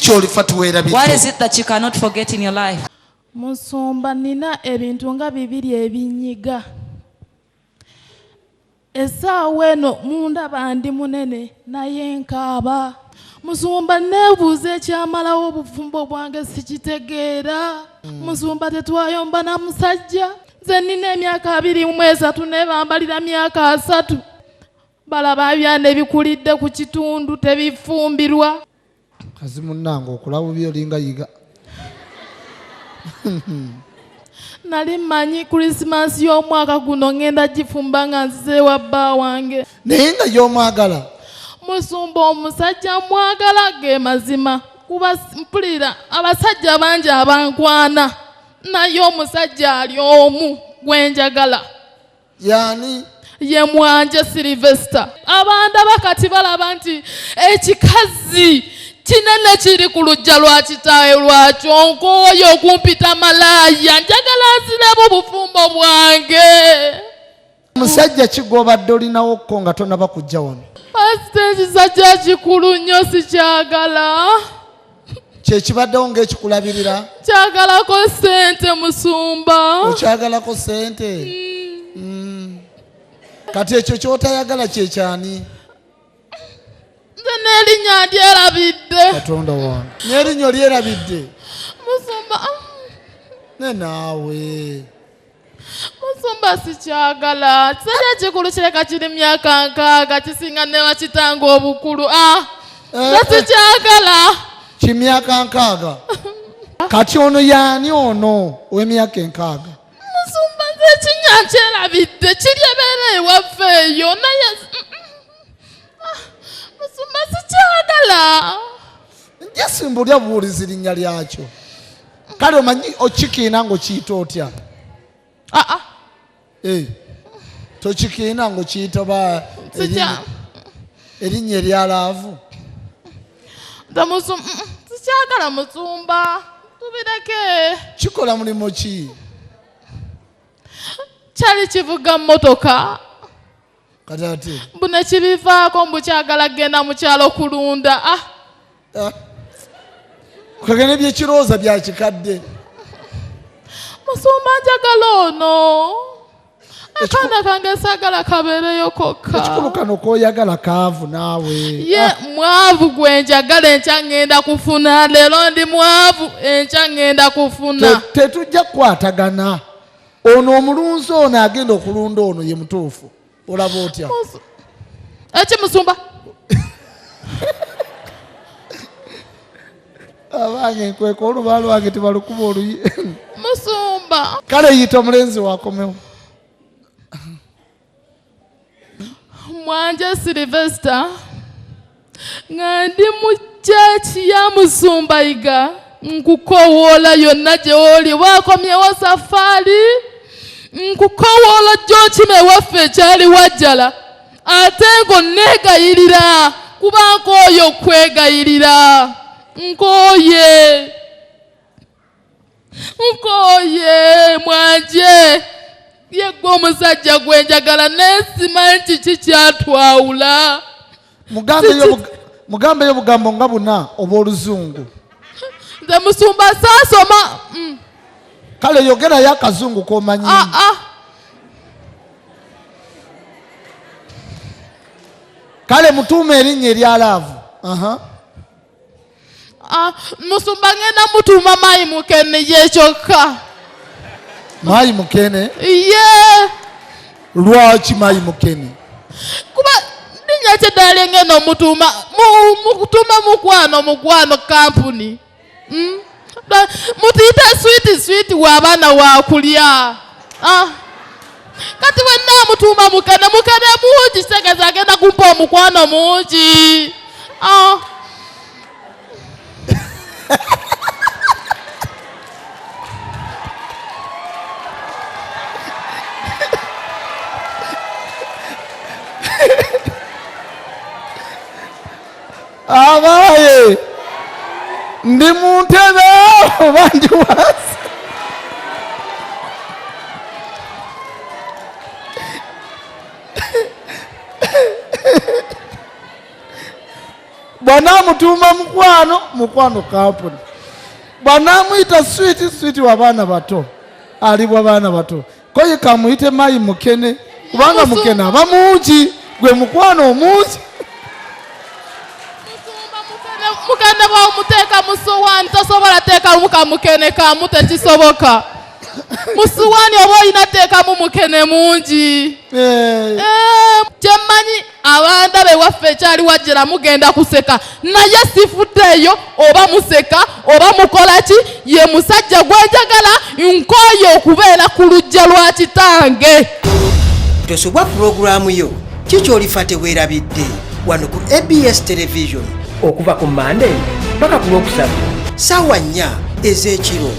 kyolifa What tuweerabidde is it that you cannot forget in your life? Musumba, nina ebintu nga bibiri ebinyiga. Essaawa eno mundaba ndi munene naye nkaaba. Musumba, neebuuza ekyamalawo obufumbo bwange sikitegeera. Musumba, tetwayomba na musajja. Nze nina emyaka 23 naye bambalira myaka 30. Balaba abyana ebikulidde ku kitundu tebifumbirwa. Kazi munnange okulaba bubi olinga yiga. Nali mmanyi Krisimansi y'omwaka guno ngenda gifumba nga nzize ewa bba wange. Naye nga y'omwagala. Musumba, omusajja mwagala ge mazima, kuba mpulira abasajja bangi abankwana, naye omusajja ali omu gwe njagala. Yaani? Ye Mwanje Silvester. Abandaba kati balaba nti ekikazi kinene kiri ku luggya lwa kitaawe lwakyo, nkooye okumpita malaaya, njagala nziremu bufumbo bwange. Musajja ki gw'obadde olinawo ko nga tonaba kujja wano? Pasita, ekisajja kikulu nnyo sikyagala. Kye kibaddewo ng'ekikulabirira? Kyagalako ssente musumba. Okyagalako ssente? Kati ekyo ky'otayagala kye kyani? Nze n'erinnya ndyerabidde. Katonda wange. N'erinnya olyerabidde? Musumba. Ne naawe. Musumba sikyagala. Kisajja kikulu kireka kiri myaka 60 kisinga ne bakitanga obukulu. Nze sikyagala. Kimyaka 60. Kati ono yaani ono ow'emyaka 60? Musumba, nze ekinnya nkyerabidde, kiri ebeera ewaffe eyo, naye musumba sikyagala. Nja simbulya buwulizi linnya lyakyo. Kale omanyi okikiina ng'okiyita otya? Tokikiina ng'okiyita oba erinnya erya laavu? Nze sikyagala musumba, tubireke. Kikola mulimu ki? Kyali kivuga mmotoka. Kati ate? Mbu ne kibivaako mbu kyagala kugenda mu kyalo kulunda. Kagende by'ekirowooza bya kikadde. Musumba njagala ono. Akaana kange saagala kabeereyo kokka. Ekikulu kano k'oyagala kaavu naawe. Ye mwavu gwe njagala, enkya ŋŋenda kufuna. Leero ndi mwavu, enkya ŋŋenda kufuna. Tetujja kukwatagana. Ono omulunzi ono agenda okulunda ono ye mutuufu. Olaba otya? Eki musumba? Abange nkweka oluba lwange tebalukuba oluyi. Musumba. Kale yita omulenzi wakomewo. Mwanje Silvester nga ndi mu church ya Musumba Yiga, nkukowoola yonna gye oli, wakomyewo safaari, nkukowoola gy'okima ewaffe ekyali wajjala, ate ng'onneegayirira kuba nkooye okwegayirira, nkooye, nkooye Mwanje. Ye ggwe omusajja gwe njagala neesima nti kikyatwawula. Mugambeyo obugambo nga buna obw'oluzungu. Nze musumba saasoma. Kale yogerayo akazungu k'omanyi. Kale mutuume erinnya erya laavu. Musumba ngenda mutuuma Maayi Mukene ye kyokka. Maayi Mukene? Ye. Lwaki Maayi Mukene? Kuba linnya kye ddala ngenda omutuuma, mutuuma mukwano, mukwano kampuni. Mutuyite sweet, sweet w'abaana wa kulya. Kati wenna mutuuma Mukene, Mukene mungi, kitegeeza agenda kumpa omukwano mungi. Abaye ndi mu ntebe oba ndi wansi? Bw'anaamutuuma mukwano, mukwano kampuni. Bw'anaamuyita sweet, sweet wa baana bato, ali bwa baana bato. Koye kamuyite mayi mukene, kubanga mukene aba mungi, gwe mukwano omungi. Musumba, mukene bw'omuteeka mu sowaani tosobola teekamu kamukene kamu, tekisoboka. Mu sowaani oba olina teekamu mukene mungi. Eh, kyemmanyi abanda bewaffe ekyali wajjera mugenda kuseka, naye sifuddeeyo oba museka oba mukola ki, ye musajja gwenjagala, nkooye okubeera ku luggya lwa kitange. Tosubwa pulogulaamu yo Kikyolifa Teweerabidde wano ku ABS Television okuva ku Mande paka ku Lwokusatu ssaawa 4 ez'ekiro.